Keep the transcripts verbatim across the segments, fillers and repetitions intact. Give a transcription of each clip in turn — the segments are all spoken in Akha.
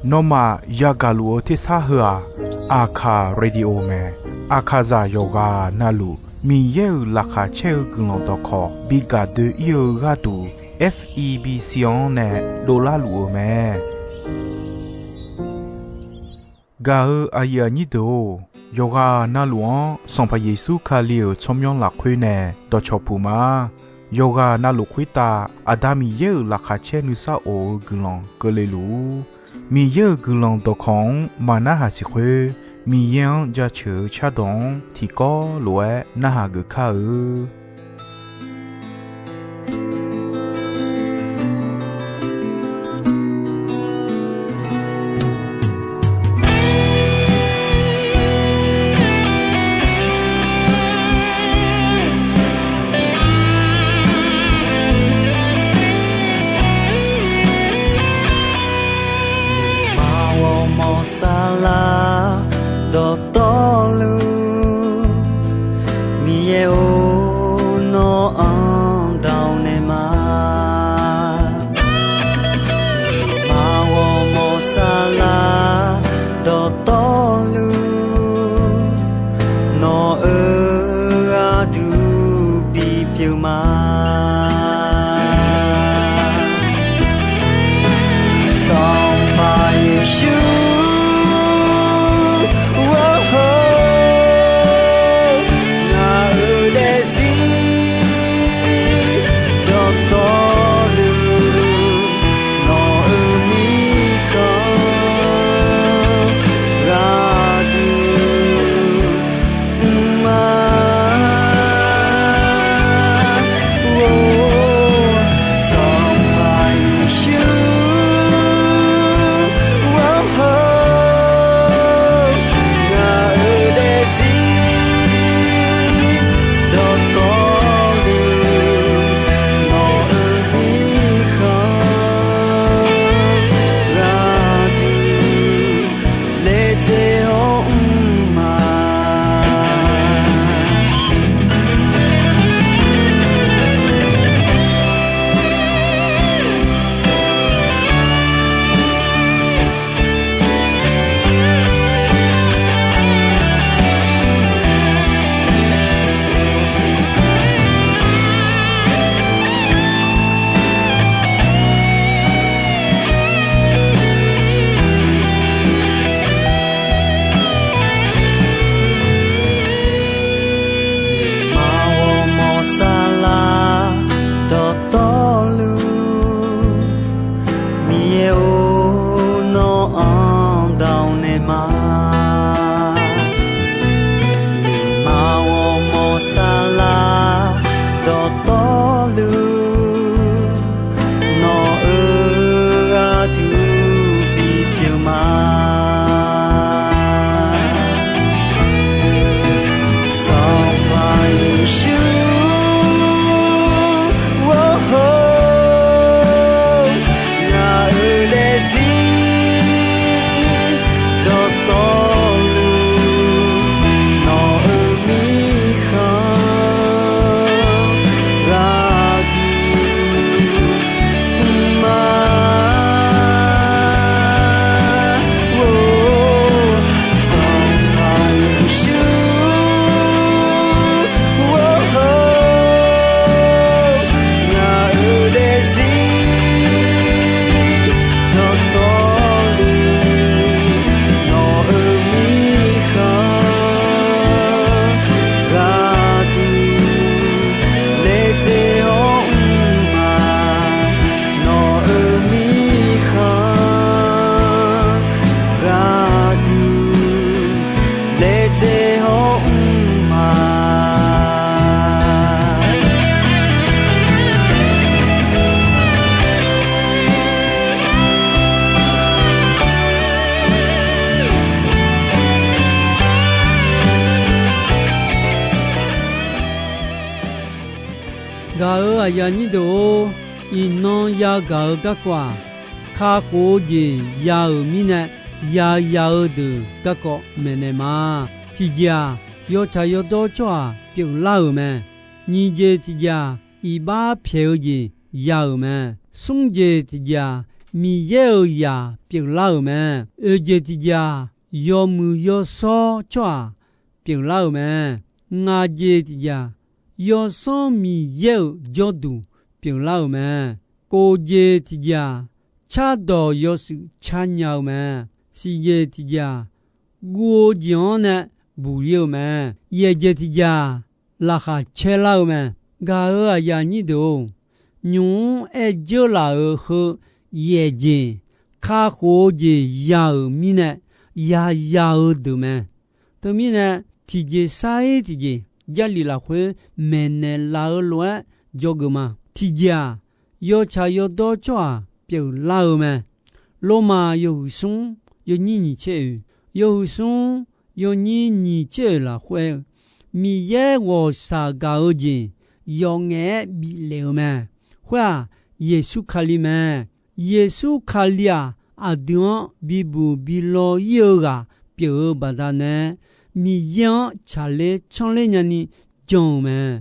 Nawmaf yagaq luf-eu tersar heu-aq, Aqkaq Radio mae. Aqkaqzaq yawqghaq navluf Miqyaer-euq laqkhaq caer-eu guiqlanq dawqkawq bi gaq doe-ir-eu gharduq, F E B C-anr nae dovlar luf-eu mae. Gaq-eu aqyuif aqnyir deuq-or, yawqghaq navluf-anr Sanqpaq Yeqsur Kali-euq tsawrmyanr lafkhoer nae dawqcawq puq ma. Yawqghaq navluf khoertav Aqda Miqyaer-euq laqkhaq caer nuisar of-eu guiqlanq keuvle luf-ur. Miqyaer-euq guiqlanq dawqkawq-anr maqnarhaq siq khoer, Miqyaer-anr jaceuq-eu cardawq-anr tiqkawv lof-aer narhaq geuf kar-eu. Aqma ghawrmawr saflar dawqtawvluf, Miqyaer-or, nawr-anr dawq naeq ma. Aqma ghawrmawr saflar dawqtawvluf, nawq-euq gharduq bipyeuf ma. Sanqpaq Yeqsur, wawr-eu, ngaq-euq daefzir dawqtawvluf, nawq-euq mirkhanq gharduq mr ma. Or, Sanqpaq Yeqsur, wawr-eu, ngaq-euq daefzir dawqtawvluf, nawq-euq mirkhanq gharduq laedzae-awr mr ma. Aqma ghawrmawr saflar dawqtawvluf, Miqyaer-or, nawr-anr dawq naeq ma. Aqma ghawrmawr saflar dawqtawvluf, nawq-euq gharduq bipyeuf ma. Sanqpaq Yeqsur, wawr-eu, ngaq-euq daefzir dawqtawvluf, nawq-euq mirkhanq gharduq mr ma. Or, Sanqpaq Yeqsur, wawr-eu, ngaq-euq daefzir dawqtawvluf, nawq-euq mirkhanq gharduq laedzae-awr mr ma. Nawq-euq mirkhanq gharduq laedzae-awr mr ma. Gaq-euq aqyuif aqnyir deuq-or, iqnan yagaq-eu garkawv-aq, kakhof-eu jeq ya-euq mirnae, yaya-eu deuq garkawv maeqnaeq ma. Tiqjeq-aq, yawtsaq yawdawr tsawrhaq pyeuflar-euq mae. Nyiq jeq tiqjeq-aq, iqbax pyaeq-eu jeq ya-euq mae. Smr jeq tiqjeq-aq, Miqyaer-euq zaq pyeuflar-euq mae. Oeq jeq tiq jeq-aq, yawmuiq yawshawr tsawrhaq pyeuflar-euq mae. Ngaq jeq tiq jeq-aq, yawsanr Miqyaer-euq jawrduq pyeuflar-euq mae. Kof jeq tiq jeq-aq, cardawq yawshuif car nya-eu mae. Siq jeq tiq jeq-aq, guv-eu jeq-anr nae buq ir-eu mae. Yaeq jeq tiq jeq-aq, laqkhaq caerlar-eu mae. Gaq-euq aqyuif aqnyir deuq-or, nymq-mr aer dzeurlaf-euq heu yaeq jeq kakhof-eu jeq ya-euq mirnae, yaya-eu deuq mae. Teumirnae, tiqjeq sar-ir tiqjeq Jarlif lafkhoer maeqnaeq laf-eu lof-aer dzawgeuf ma. Tiqjeq-aq, yawtsaq yawdawr tsawrhaq pyeuflar-eu mae. Lormav yawhuiq smr yawnyir nyiq tser oeq, yawhuiq smr yawnyir nyiq tser oeq lafkhoer-eu, Miqyaer ghawqshaq gaq-eu jeq yawf ngaef-aer biflef-eu mae. Khoer-aq, Yeqsur Kali mae. Yeqsur Kali-aq, aqdui-anr bibuq bilaw ir-eu ghaq pyeuf-eu baqdanae, Miqyaer-anr tsaqler tsanr ler nyani jan-euq mae.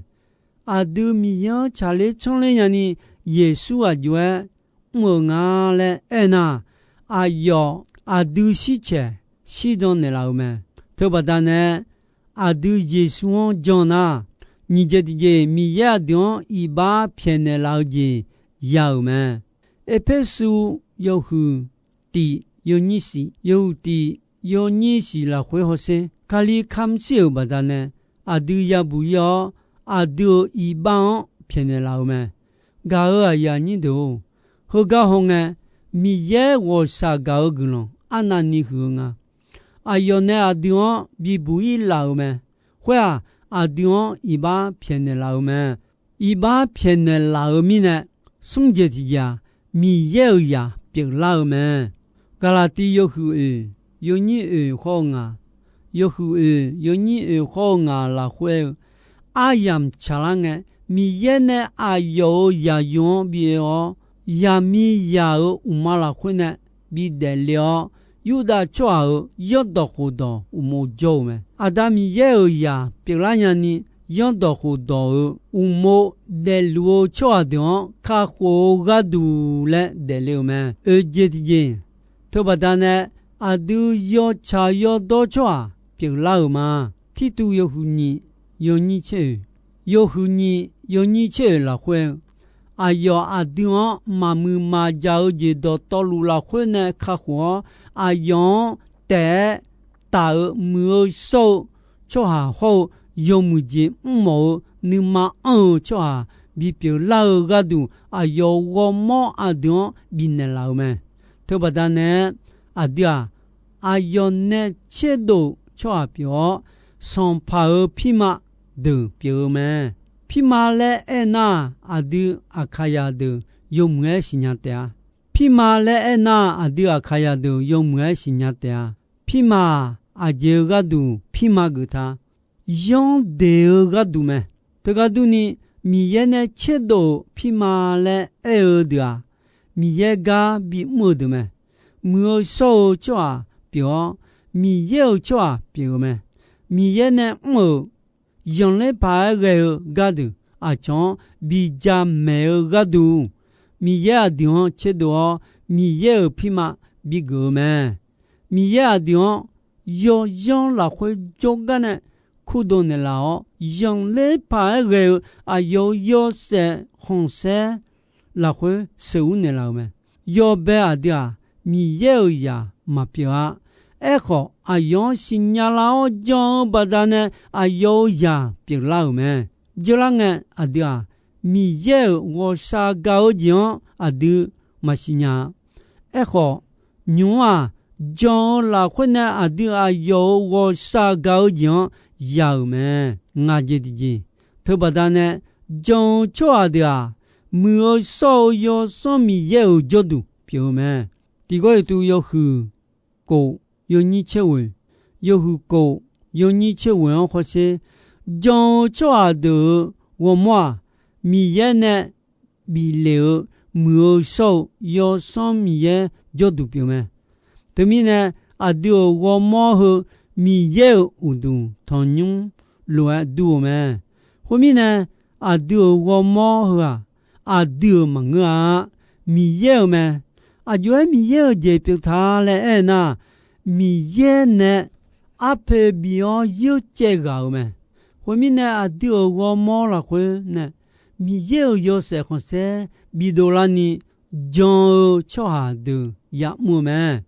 Aqdui Miqyaer-anr tsaqler tsanr ler nyani Yeqsur aqjox-aer mr-euq nga laer aernar, aqyawf aqdui shircaeq shirdan naeqlaf-euq mae. Teubaqdanae, aqdui Yeqsur-anr jan nar, nyiq jeq tiqjeq Miqyaer aqdui-anr iqbax pyaeqnaeq laf-eu jeq ya-euq mae. Erpersu yawhuiq tiq yawnyir shiq, yawhuiq tiq yawnyir shiq lafkhoer hawsher, Kali kamq shir-euq baqdanae, aqdui yabuq ir-awr, aqdui-euq iqbax-anr pyaeqnaeq laf-eu mae. Gaq-euq aqyuif aqnyir deuq-or, heugar hawngae, Miqyaer ghawqshaq gaq-eu guiqlanq arnavni huiq-eu nga. Aqyawf nae aqdui-anr bibuq ir laf-euq mae. Khoer-aq, aqdui-anr iqbax pyaeqnaeq laf-eu mae. Iqbax pyaeqnaeq laf-eu mirnae, smr jeq tiqjeq-aq, Miqyaer-euq zaq pyeuflar-eu mae. Gaqlaqtiv yawhuiq oeq yawnyir oeq khawr-eu ngaq, yawhuiq oeq yawnyir oeq khawr-eu ngaq lafkhoer-eu, aryamq tsaqlar ngae, Miqyaer nae aqyawf-euq zaqyo-anr bi oe-awr, zaqmiqzaq-euq uqma lafkhoer nae bi daefle-awr, Yurdav tsawrhaq-euq zanrdawq khofdawq uqmov jawr-eu mae. Aqda Miqyaer-euq zaq pyeuflar nyani, zanrdawq khofdawq-euq uqmov daefluf-eu tsawrhaq deuq-anr kakhof-eu gharduq laer daefle-euq mae. Oeq jeq tiqjeq, teubaqda nae aqdui yawtsaq yawdawr tsawrhaq pyeuflar-euq ma. Tirtuv yawhuiq nyiq yawnyir tser oeq, yawhuiq nyiq yawnyir tser oeq lafkhoer-eu, aqyawf aqdui-anr maqmuiq maqjaq-eu jeq dawqtawvluf lafkhoer nae kakhof-awr, aqyawf-anr taef-aer taf-eu muiq-eu shawr-eu tsawrhaq hawr-eu, yawmuiq jeq mrmawf-eu nuima anr-eu tsawrhaq bipyeuf lar-eu gharduq, aqyawf ghawrmawr aqdui-anr bifnaeq laf-eu mae. Teubaqda nae-aer, aqdui-aq, aqyawf nae tserdov-eu tsawrhaq pyeuf-awr, sanqpaq-euq pirma deuq pyeuf-eu mae. Pirma laer aernar-aq, aqdui Aqkaqzaq deuq yawmuiq-aer siqnya taef-a. Pirma laer aernar-aq, aqdui Aqkaqzaq deuq yawmuiq-aer siqnya taef-a. Pirma-aq, aqjeq-eu gharduq pirma geuf ta, zanr deq-eu gharduq mae. Teugar durni, Miqyaer nae tserdov-euq pirma laer aer-eu deuq-aq, Miqyaer gar bimr-eu deuq mae. Muiq-eu shawr-eu tsawrhaq pyeuf-awr, Miqyaer-euq tsawrhaq pyeuf-eu mae. Miqyaer nae mr-euq zanqler paq-aer ghae-eu gardeuq aqcawq-anr bi jamaeq-eu gharduq, Miqyaer aqdui-anr tserdov-awr, Miqyaer-euq pirma bigeuf-eu mae. Miqyaer aqdui-anr yawzanr lafkhoer jawrgar nae kurdov naeqlaf-awr, zanqler paq-aer ghae-eu aqyawf-euq yawshaef khanqsaer lafkhoer sheuqur naeqlaf-euq mae. Yawbae aqdui-aq, Miqyaer-euq zaq maqpyeuf-a. Aerkhawf, aqyawf-anr siqnya lar-awr jan-eu baqdanae aqyawf-euq zaq pyeuflar-euq mae. Dzeurlar ngae, aqdui-aq, Miqyaer-euq ghawqshaq gaq-eu jeq-anr aqdui maqsiq nya-a. Aerkhawf, nymq-mr-aq, jan-eu lafkhoer nae aqdui aqyawf-euq ghawqshaq gaq-eu jeq-anr ya-euq mae. Ngaq jeq tiqjeq, teubaqda nae jan-eu tsawrhaq deuq-aq, muiq-eu shawr-eu Yawsanr Miqyaer-euq jawrduq pyeuf-eu mae. Tiqgawr yawtuv yawhuiq kof yawnyir tser ghoeq, yawhuiq kof yawnyir tser ghoeq-anr hawsher, jan-eu tsawrhaq deuq-euq ghawrmawr-aq, Miqyaer nae bif lef-eu muiq-eu shawr-eu Yawsanr Miqyaer jawrduq pyeuf mae. Teumirnae, aqdui-euq ghawrmawr heu Miqyaer-euq uqduq tanqnymr lof-aer dur-eu mae. Khoermirnae, aqdui-euq ghawrmawr heu-aq, aqdui-euq maqngeur-a, Miqyaer-euq mae. Aqjox-aer Miqyaer-euq jeq pyeuf ta laer aer nar, Miqyaer nae arpoeq bif-awr yoercaev ghaq-euq mae. Khoermirnae, aqdui-euq ghawrmawr lafkhoer nae Miqyaer-euq yawshaef khanqsaer bidov larni jan-eu tsawrhaq deuq ya'mr-eu mae.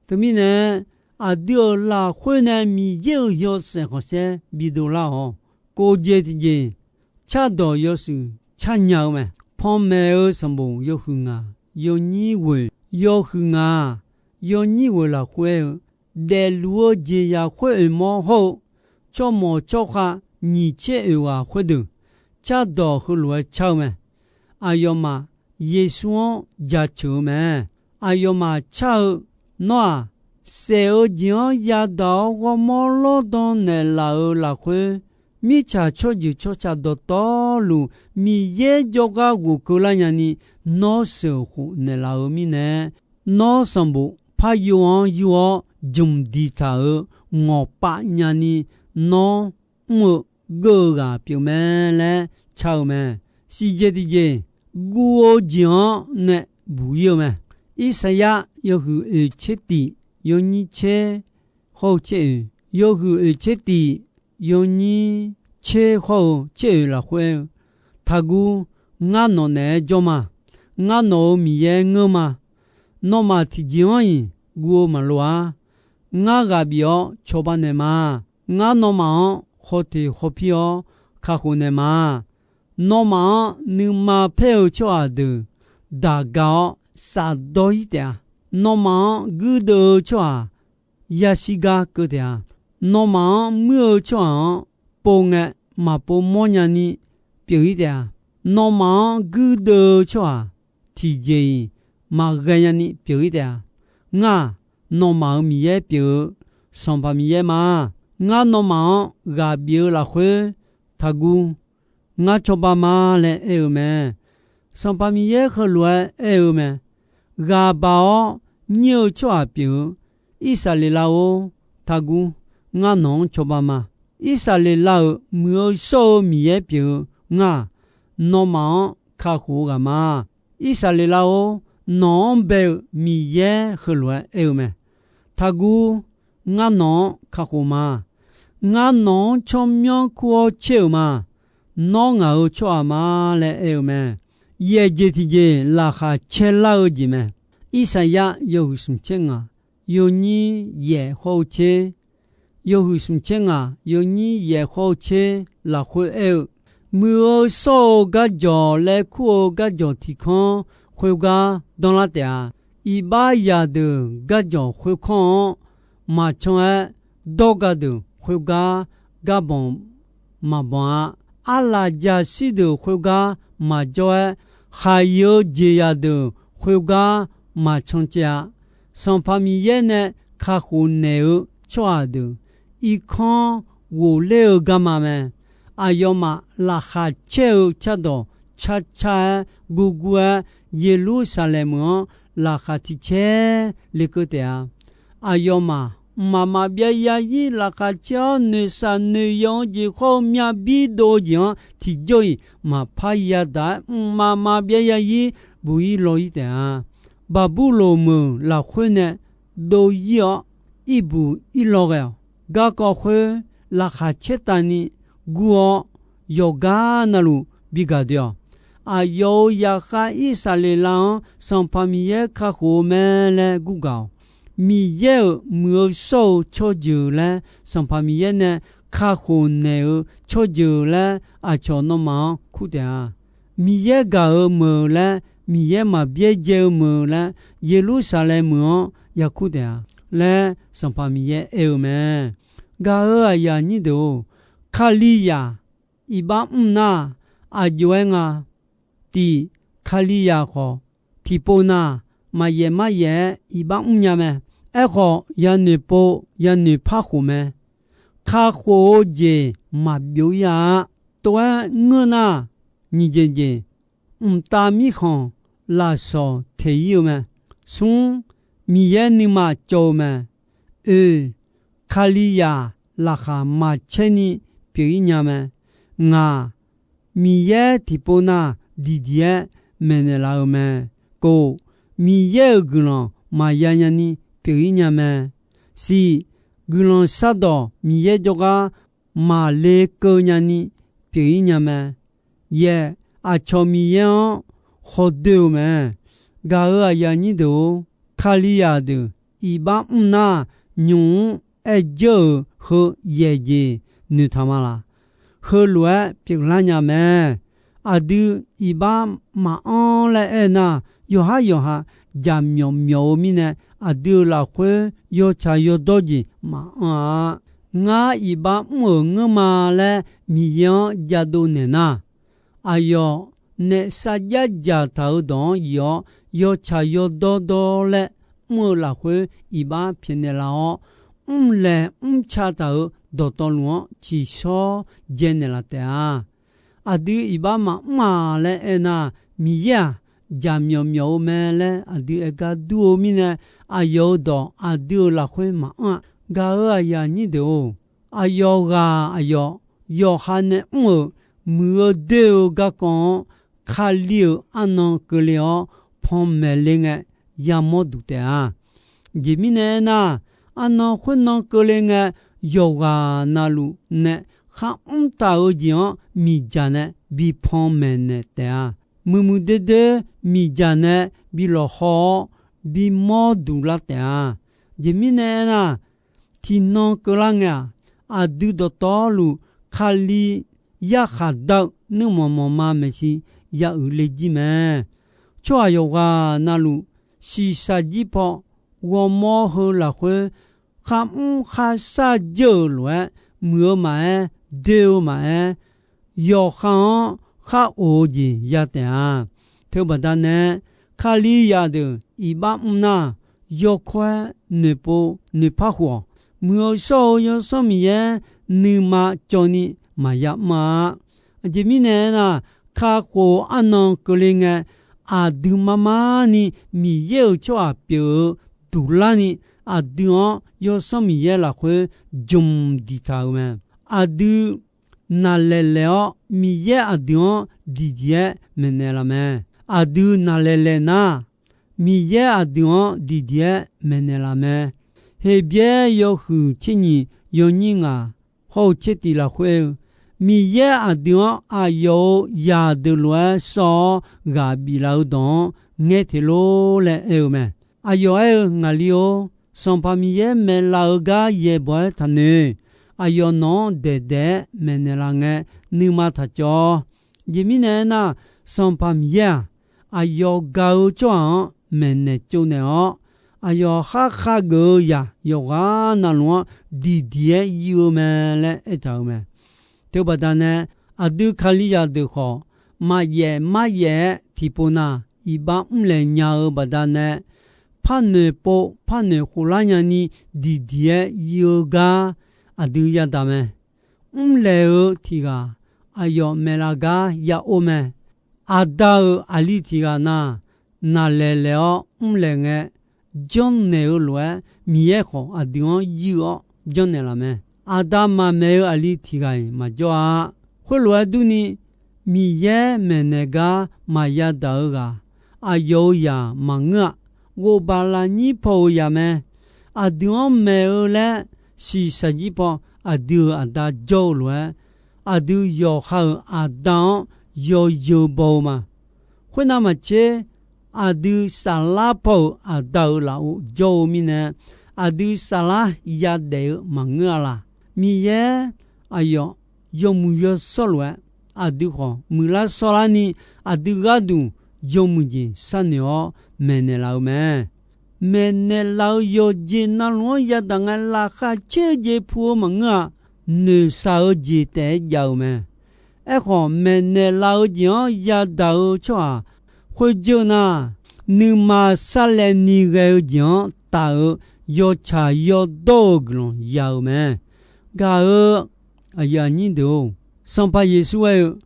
Teumirnae, aqdui-euq lafkhoer nae Miqyaer-euq yawshaef khanqsaer bidov lar-awq. Kof jeq tiqjeq cardawq yawshuif car nya-eu mae. Panmaeq-eu sanqbof yawhuiq ngaq yawnyir ghoeq, yawhuiq ngaq yawnyir ghoeq lafkhoer-eu, daefluf-eu jeqzaq khoer oeq mawr hawr-eu, tsawrmawq tsawrkhav nyiq tser oeq ghaq khoerdeuq, cardawq heulof-aer car-eu mae. Aqyawfmaf Yeqsur-anr jaceuq-eu mae. Aqyawfmaf car-eu, Nawr-aq, saef-eu jeq-anr yadaq-awr ghawrmawr lawrdan naeqlaf-euq lafkhoer, mirtsaq tsawrjeuq tsawrca dawqtawvluf Miqyaer jawrgar ghofkeuv lar nyani, nawr sheuqkhof naeqlaf-eu mirnae, nawr sanqbof paryov-anr yur-awr jmq diqtaq-euq ngawqpav nyani, nawr mr-eu geur-eu ghaq pyeufmae laer car-eu mae. Siqjeq tiqjeq guv-eu jeq-anr nae buq-ir-eu mae. Irsaqyar yawhuiq oeq tser tiq yawnyir tser hawr-eu tser oeq, yawhuiq oeq tser tiq yawnyir tser hawr-eu tser oeq lafkhoer-eu, Taqguv, ngar nawq naeq-aer jawr ma. Ngar nawq-euq Miqyaer ngeur ma. Nawmaf tiqjeq-anr-iq guv-eu maqloq-ar. Ngar ghaq bif-awr cawba naeq ma. Ngar nawmaf-anr khawteq khawpir-awr kakhof naeq ma. Nawmaf-anr nuima paer-eu tsawrhaq deuq daq ga-awr safdawr-ir taef-a. Nawmaf-anr guirdeuv-eu tsawrhaq yashir gar keuv taef-a. Nawmaf-anr muir-eu tsawrhaq-anr pov ngae maqpov mawrnya ni pyeuf-ir taef-a. Nawmaf-anr guirdeuv-eu tsawrhaq tiqjeq-iq maqghae nya ni pyeuf-ir taef-a. Ngar-aq, nawmaf-euq Miqyaer pyeuf-eu Sanqpaq Miqyaer ma. Ngar nawmaf-anr ghaq bif-eu lafkhoer, Taqguv, ngar cawba ma laer aer-eu mae. Sanqpaq Miqyaer heulof-aer aer-eu mae. Ghaq baq-awr nyir-eu tsawrhaq pyeuf-eu Irsaqleqlav-or, Taqguv, ngar nawq-anr cawba ma. Irsaqleqlav-euq muiq-eu shawr-eu Miqyaer pyeuf-eu ngar-aq, nawmaf-anr kakhof-eu ghaq ma. Irsaqleqlav-or, nawq-anr bae-eu Miqyaer heulof-aer aer-eu mae. Taqguv, ngar nawq-anr kakhof ma. Ngar nawq-anr tsawrmyanr kur-awr caer-euq ma. Nawr ngaq-euq tsawrhaq ma laer aer-eu mae. Yaef jeq tiqjeq laqkhaq caer lar-eu jeq mae. Irsaqyar yawhuiq smq tser ngaq yawnyir yaef hawr-eu tser, yawhuiq smq tser ngaq yawnyir yaef hawr-eu tser lafkhoer aer-eu, muiq-eu shawr-eu garjawq laer kur-eu garjawq tiq kanr khoergar danrlar taef-a. Iqbax zaqdeuq garjawq khoerkanr-anr maqcan-aer, dawrga deuq khoergar garbanq maqbanq-a. Arlaf jaqshir deuq khoergar maqjawr-aer, khaqyuif-eu jeqzaq deuq khoergar maqcan caev-a. Sanqpaq Miqyaer nae kakhof naeq-eu tsawrhaq deuq irkanr ghofler-eu garma mae. Aqyawfmaf laqkhaq caer-eu cardawq carcar-aer gurgur-aer, Yeqlursaqlaeq meuq-anr laqkhaq tiq caer lekeuv taef-a. Aqyawfmaf mqmaq maqbyav ya-ir laqkhaq caer-awr, noeqshaq noeqyawq-eu jeq khawr-eu myavbir dov-eu jeq-anr tiqjawr-iq maqpar yadaq-aer, mqmaq maqbyav ya-ir buq-ir law-ir taef-a. Baqburloq meuq lafkhoer nae dov-ir-awr, irbuq irlaw ghae-awq. Garkawv khoer laqkhaq caertavni gur-awr, yawqgar navluf bi gaq doe-awq. Aqyawf-euq zaqkhav Irsaqleqlav-anr Sanqpaq Miqyaer kakhof-eu mae laer gurgaq-awq. Miqyaer-euq muiq-eu shawr-eu tsawrjeuq laer, Sanqpaq Miqyaer nae kakhof naeq-eu tsawrjeuq laer, aqcawq nawmaf-anr kur taef-a. Miqyaer gaq-euq meuq laer, Miqyaer maqbyaerdzae-eu meuq laer, Yeqlursaqlaeq meuq-anr yakur taef-a laer, Sanqpaq Miqyaer aer-eu mae. Gaq-euq aqyuif aqnyir deuq-or, Kalizaq iqbax mr nar, aqjox-aer nga. Tiq, Kalizaq khawf, tiqpov nav, maqyaef maryaef-aer iqbax mrnya mae. Aerkhawf, yanoeq pov yanoeq par khof mae. Kakhof-eu jeq maqbyov-ir-a. Tov-aer ngeur nar, nyiq jeq jeq, mqtav mirkhanq lafsawq teq-ir-eu mae. Smr, Miqyaer nuima cawv-eu mae. Oe, Kalizaq laqkhaq maqcaer ni pyeuf-ir nya mae. Ngaq, Miqyaer tiqpov nav diqdiq-aer maeqnaeq laf-eu mae. Kov, Miqyaer-euq guiqlanq maqya nyani pyeuf-ir nya mae. Siq, guiqlanq shardawq Miqyaer jawrgar maqle keuv nyani pyeuf-ir nya mae. Yaeq, aqcawq Miqyaer-anr khawdoer-eu mae. Gaq-euq aqyuif aqnyir deuq-or, Kalizaq deuq iqbax mr nar, nymq-mr aer dzeur-euq heu yaeq jeq noeqtaq ma laq? Heulof-aer pyeuflar nya mae. Aqdui iqbax maqanr laer aernar, yawqhar yawqha jaqmyawf myawf-eu mirnae, aqdui-euq lafkhoer yawtsaq yawdawr jeq maqanr-a. Ngar iqbax mr-euq ngeur ma laer Miqyaer-anr jadov naeq nar, aqyawf naef sarjax dzaqtaq-euq dawq-anr yif-awr, yawtsaq yawdawr dawr laer mr-eu lafkhoer iqbax pyaeqnaeq laf-awr, mrlaeq mrca taq-euq dawqtawvluf-anr tsiqshawr dzaenaeq laf taef-a. Aqdui iqbax maqmr-aq laer aernar, Miqyaer-aq jaqmyawf myawf-eu mae laer aqdui aer gar dur-eu mirnae, aqyawf-euq dawq aqdui-euq lafkhoer maqanr-a. Gaq-euq aqyuif aqnyir deuq-or, aqyawf ghaq aqyawf yawqha nae mr-euq muiq-eu doer-eu garkawv-anr, Kali-euq arnan keuvle-awr panmaeq le ngae yamawr duq taef-a. Aqjeq mirnae aernar, arnan khoernan keuvle ngae, yawqghaq navluf nae kharmr taq-eu jeq-anr miqdzaq nae bi panmaeq naeq taef-a. Muiqmuiq doerdoer miqdzaq nae bi lawqhaw-awr bimawr duq lar taef-a. Aqjeq mirnae aernar, tiqnan keuvlar ngae-aq, aqdui dawqtawvluf Kali yarkhaq dar-eu nuirmanq manqma maeqshi ya uiqle jir mae. Tsawrhaq yawqghaq navluf shiqshaq jir paw ghawrmawr heu lafkhoer, kharmr kharshar jeur-euq lof-aer, muiq-eu maqaer, doe-eu maqaer, yawqha-anr khar of-eu jeq ya taef-a. Teubaqda nae, Kalizaq deuq iqbax mr nar, yawkawr-aer noeqpov noeqpar khof-awq. Muiq-eu shawr-eu Yawsanr Miqyaer nuima cawvni maqya mr-a. Aqjeq mirnae aernar, kakhof-eu arnan keuvle ngae, aqdui mar mar ni Miqyaer-euq tsawrhaq pyeuf-eu duq larni, aqdui-anr Yawsanr Miqyaer lafkhoer jmq diqtaq-euq mae. Aqdui naqlaeq laeq-awr, Miqyaer aqdui-anr diqdiq-aer maeqnaeq laf mae. Aqdui naqlaeq laeq nar, Miqyaer aqdui-anr diqdiq-aer maeqnaeq laf mae. Heqbyaer yawhuiq tser nyiq yawnyir ngaq hawr-eu tser tiq lafkhoer-eu, Miqyaer aqdui-anr aqyawf-euq zaqdeuq lof-aer sawr-awr ghaq biflaf-eu dawq-anr ngaer teq lor laer aer-eu mae. Aqyawf aer-eu, Ngaqli-or, Sanqpaq Miqyaer maeqlaf-eu gar yaeqbawq-aer taqnoeq. Aqyawf nawq-anr daeq daeq-aer maeqnaeq laf ngae, nuima taq cawv-awr. Aqjeq mirnae aernar, Sanqpaq Miqyaer-aq, aqyawf gaq-eu tsawrhaq-anr maeqnaeq tsovnaeq-awr, aqyawf khar khageuf-eu zaq yawqghaq navluf-anr diqdiq-aer yuiv-eu mae laer aertaq-euq mae. Teubaqda nae, aqdui Kalizaq deuq khawf, maqyaef maryaef-aer tiqpov na iqbax mrlaeq nya-eu baqdanae, parnoeq pov parnoeq khoflar nyani diqdiq-aer yuiv-eu gar aqdui yadaq mae. Mrlaeq-eu tiq ghaq aqyawf maeqlaf gar ya or mae. Aqda-euq aqli tiq ghaq na, naqlaeq laeq-awr mrlaeq ngae, janrnaeq-eu lof-aer Miqyaer khawf aqdui-anr yuiv-awr janrnaeq laf mae. Aqda maqmaeq-eu aqli tiq ghaq-iq maqjawr-a. Khoerlof-aer durni, Miqyaer maeqnaeq gar maqya daq-eu ghaq, aqyawf-euq zaq maqngeur-a. Ghofbaq lafnyir paw-euq zaq mae. Aqdui-anr maeq-eu laer shiqshaq jir paw aqdui-euq aqda jawr-eu lof-aer, aqdui yawqha-euq aqda-anr yawzeu baw-eu ma. Khoernav maqtser, aqdui saflar paw-euq aqda-euq lafov jawr-eu mirnae, aqdui saflar yadaef-eu maqngeur-a laq. Miqyaer aqyawf yawmuiq yawshawr lof-aer, aqdui khawf muiqlar shawrlarni, aqdui gharduq yawmuiq jeq sharnoeq-awr maeqnaeq laf-eu mae. Maeqnaeq laf-eu yawqjeq navluf-anr yadaq ngae, laqkhaq caer-eu jeq pu-eu maqngeur-a. Noeqshaq-eu jeq taef-aer jav-eu mae. Aerkhawf, maeqnaeq laf-eu jeq-anr yadaq-eu tsawrhaq khoerjeuq nar, nuima sarlaevni ghae-eu jeq-anr taf-eu yawtsaq yawdawr-eu guiqlanq ya-eu mae. Gaq-eu aqyuif aqnyir deuq-or, Sanqpaq Yeqsur aer-eu,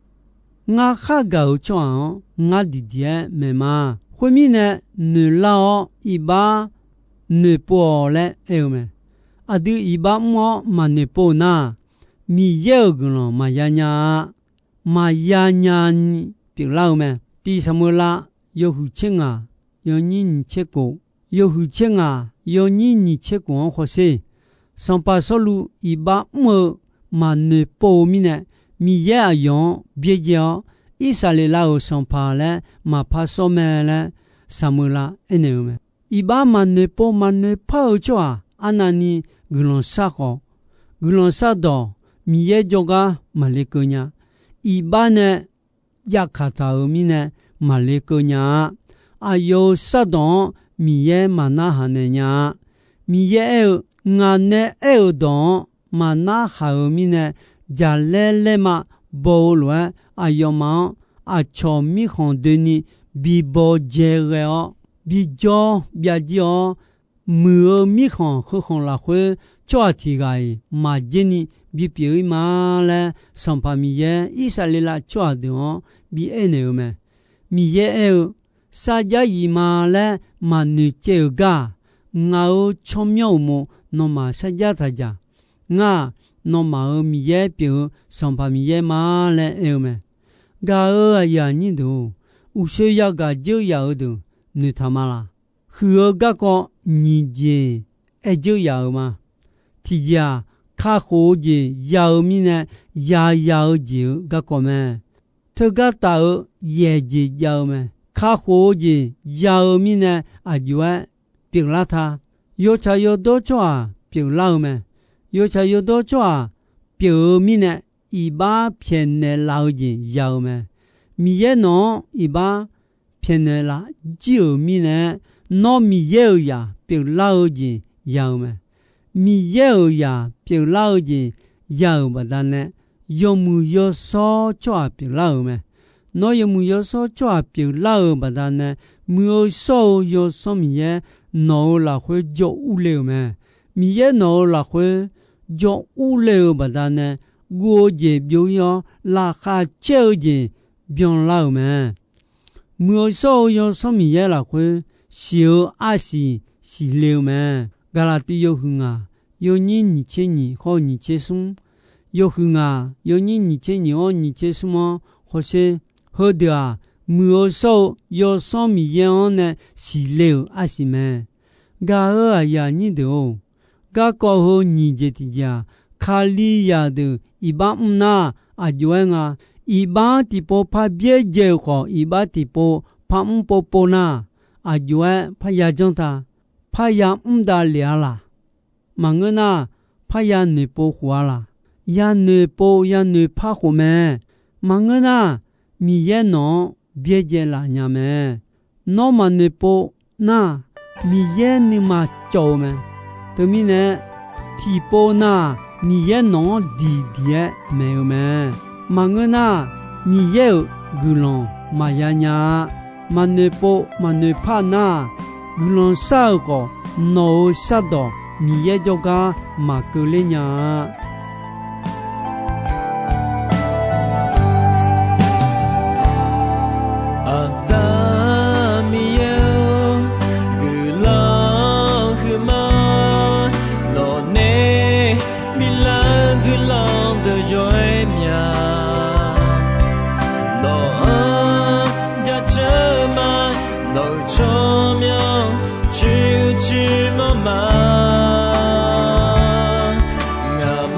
Ngar khargaq-euq tsawrhaq-anr ngar diqdiq-aer maeq ma. Khoermirnae, noeqlar-awr iqbax noeqpov-awq laer aer-eu mae. Aqdui iqbax mr-awr maqnoeqpov nar, Miqyaer-euq guiqlanq maqya nya-a. Maqya nyani pyeuflar-eu mae. Tiq Saqmeuqlav yawhuiq tser ngaq yawnyir nyiq tser kof, yawhuiq tser ngaq, yawnyir nyiq tser kof-anr hawsher. Sanqpaq Sawrluv iqbax mr-eu maqnoeq pov-eu mirnae, Miqyaer aqyawf-anr byaerdzae-awr, Irsaqleqlav-euq sanqpaq laer maqpar sawr mae laer, Saqmeuqlav aernaeq-eu mae. Iqbax maqnoeq pov maqnoeq par-eu tsawrhaq arnavni guiqlanq shar khawf, guiqlanq shardawq Miqyaer jawrgar maqle keuv nya. Iqbax nae jav kaq taq-euq mirnae maqle keuv nya-a. Aqyawf-euq shardawq-anr Miqyaer maqnarhaq naeq nya-a. Miqyaer aer-eu, ngaq nae aer-euq dawq-anr maqnarhaq-euq mirnae, jaqlaer laerma baw-eu lof-aer, aqyawfmaf-anr aqcawq mirkhanq doeni bi baw dzae ghae-awr, bi jawr byav jir-awr, muiq-eu mirkhanq heukhanq lafkhoer tsawrhaq tiq ghaq-iq maqdzer ni bipyeuf-ir ma laer, Sanqpaq Miqyaer Irsaqleqlav tsawrhaq deuq-anr bi aernaeq-eu mae. Miqyaer aer-eu, sarjax yif ma laer maqnoeq caev-euq gar-aq, ngaq-euq tsawrmyanr uqmov nawmaf sarjax taq dzaq. Ngar-aq, nawmaf-euq Miqyaer pyeuf-eu Sanqpaq Miqyaer ma laer aer-eu mae. Gaq-euq aqyuif aqnyir deuq-or, uqshoe yagaq dzeur yaf-eu deuq noeqtaq ma laq. Huiq-eu garkawv nyiq jeq aer dzeur yaf-euq ma. Tiqjeq-aq, kakhof-eu jeq ya-eu mirnae, yaya-eu jeq-euq garkawv mae. Teugar taf-eu yaeq jeq jav-eu mae. Kakhof-eu jeq ya-eu mirnae aqjox-aer pyeuflar ta. Yawtsaq yawdawr tsawrhaq pyeuflar-eu mae. Yawtsaq yawdawr tsawrhaq pyeuf-eu mirnae, iqbax pyaeqnaeq laf-eu jeq ya-eu mae. Miqyaer nawq-anr iqbax pyaeqnaeq laf jir-euq mirnae-aer, nawr Miqyaer-euq zaq pyeuflar-eu jeq ya-eu mae. Miqyaer-euq zaq pyeuflar-eu jeq ya-euq baqdanae, yawmuiq yawshawr tsawrhaq pyeuflar-euq mae. Nawr yawmuiq yawshawr tsawrhaq pyeuflar-euq baqdanae, Muiq-eu shawr-eu Yawsanr Miqyaer nawq-euq lafkhoer jawr urle-euq mae. Miqyaer nawq-euq lafkhoer jawr urle-eu baqdanae, guv-eu jeq byov-ir-awr, laqkhaq caer-eu jeq byanlar-euq mae. Muiq-eu shawr-eu Yawsanr Miqyaer lafkhoer siq-eu arsiq siqle-eu mae. Gaqlaqtiv yawhuiq ngaq, yawnyir nyiq tser nyiq hawr-eu nyiq tser smr, yawhuiq ngaq, yawnyir nyiq tser nyiq hawr nyiq tser smr-anr hawsher. Heudeuq-aq, muiq-eu shawr-eu Yawsanr Miqyaer-anr nae siqle-euq arsiq mae. Gaq-euq aqyuif aqnyir deuq-or, garkawv heu nyiq jeq tiqjeq-aq, Kalizaq deuq iqbax mr nar, aqjox-aer nga. Iqbax-anr tiqpov par byaerdzae-euq khawf, iqbax tiqpov par mr povpov nar, aqjox-aer parya janr ta. Parya mr davlef-a laq? Maqngeur nar, parya noeqpov khof-a laq? Yanoeq pov yanoeq par khof mae. Maqngeur nar, Miqyaer nawq-anr byaerdzae laf nya mae. Nawr maqnoeq pov nar, Miqyaer nuima cawv-eu mae. Teumirnae, tiqpov nar, Miqyaer nawq-anr diqdiq-aer maeq-eu mae. Maqngeur nar, Miqyaer-euq guiqlanq maqya nya-a. Maqnoeq pov maqnoeq par nar, guiqlanq shar-euq khawf, nawq-euq shardawq Miqyaer jawrgar maqkeuv ler nya-a. Aqda Miqyaer-or, guiqlanq huiqma, nawqnae biflar-eu guiqlanq deuq yawr-aer mya. Nawq-anr jaceuq-eu ma, nawq-euq tsawrmyanr cuiv cuiv mawr ma. Ngaq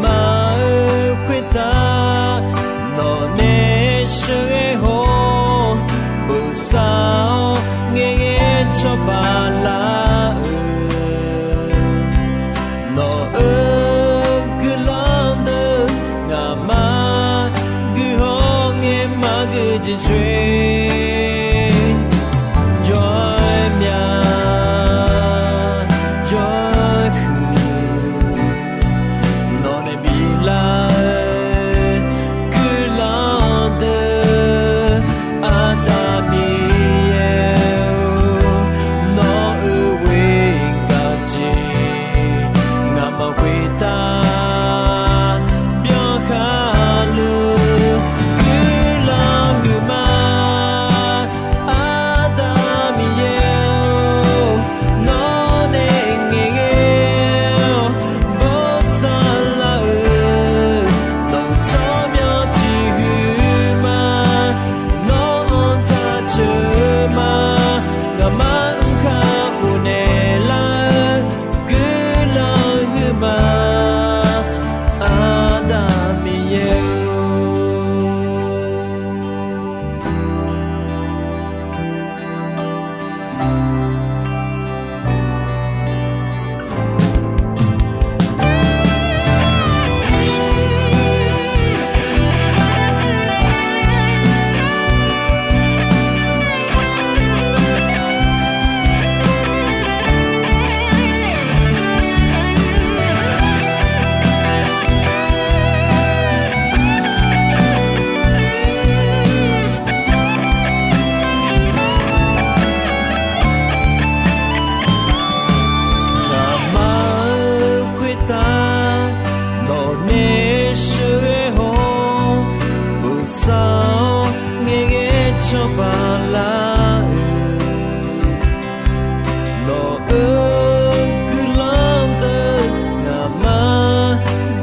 guiqlanq deuq ngaqma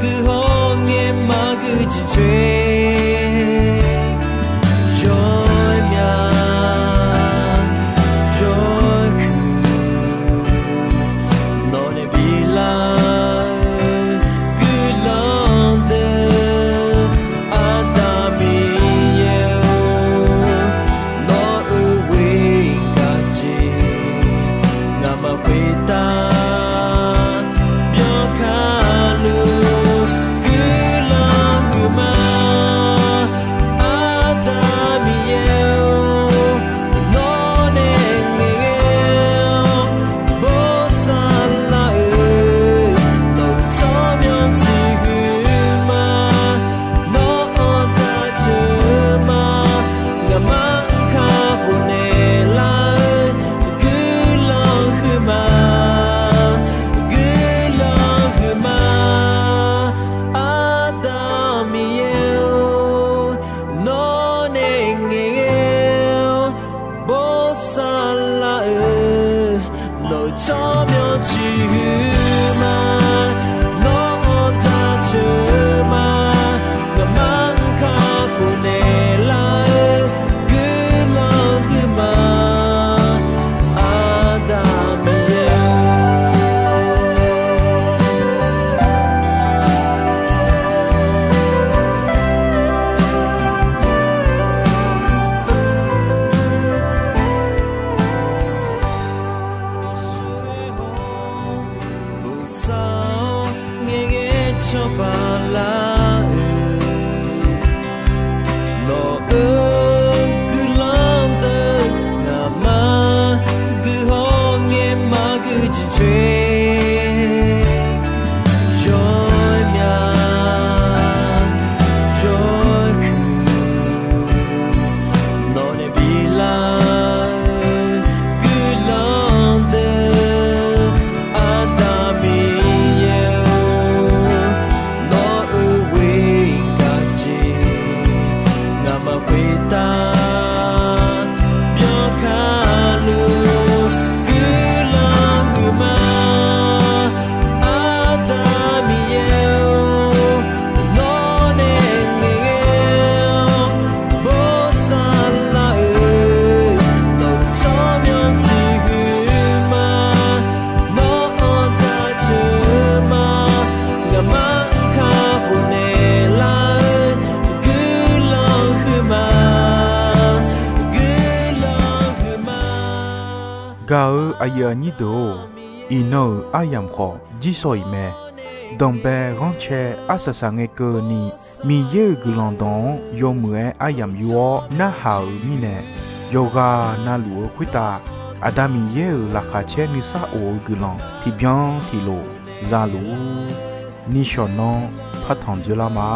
guiqhaw ngae maqgui jeq coer. Yawmya yawhuiq nawq nae bilar-eu guiqlanq deuq, Aqda Miqyaer-or, nawq-euq ghoer gaq jeq ngaqma khoertav byankar luf guiqlanq huiqma. Aqda Miqyaer-or, nawq nae ngaeqghae-awr bosav lar-euq nawq-euq tsawrmyanr tiq huiqma. Nawr-anr taq ceuq ma. Ngaqma-anr kakhof naeqlar-eu guiqlanq huiqma, guiqlanq huiqma. Aqda Miqyaer-or, nawr nae ngaeqghae-awr bosav lar-euq nawq-euq tsawrmyanr tiq huiqma. Nawr-anr taq ceuq ma. Ngaqma-anr kakhof naeqlar-eu guiqlanq huiqma. Aqda Miqyaer-or, bosav-awr ngaeqghae cawba lar-euq nawq-euq guiqlanq deuq ngaqma guiqhaw ngae maqgui jeq coer. Yawmya yawhuiq nawq nae bilar-eu guiqlanq deuq, Aqda Miqyaer-or, nawq-euq ghoer gaq jeq ngaqma khoertav byankar luf guiqlanq huiqma. Aqda Miqyaer-or, nawr nae ngaeqghae-awr bosav lar-euq nawq-euq tsawrmyanr tiq huiqma. Nawr-anr taq ceuq ma. Ngaqma-anr kakhof naeqlar-eu guiqlanq huiqma, guiqlanq huiqma. Gaq-eu aqyuif aqnyir deuq-or, iqnan-euq aryamq khawf jirsawq iq mae. Danqbae ghanrcae arsaq saq ngae keuvni, Miqyaer-euq guiqlanq dawq-anr yawmuiq-aer aryamq yur-awr narhaq-euq mirnae, yawqghaq navluf-eu khoertav Aqda Miqyaer-euq laqkhaq caer nuisar of-eu guiqlanq tiqbyan tiqlof za luf-ur. Nishawq nanr partanq dzoerlar ma.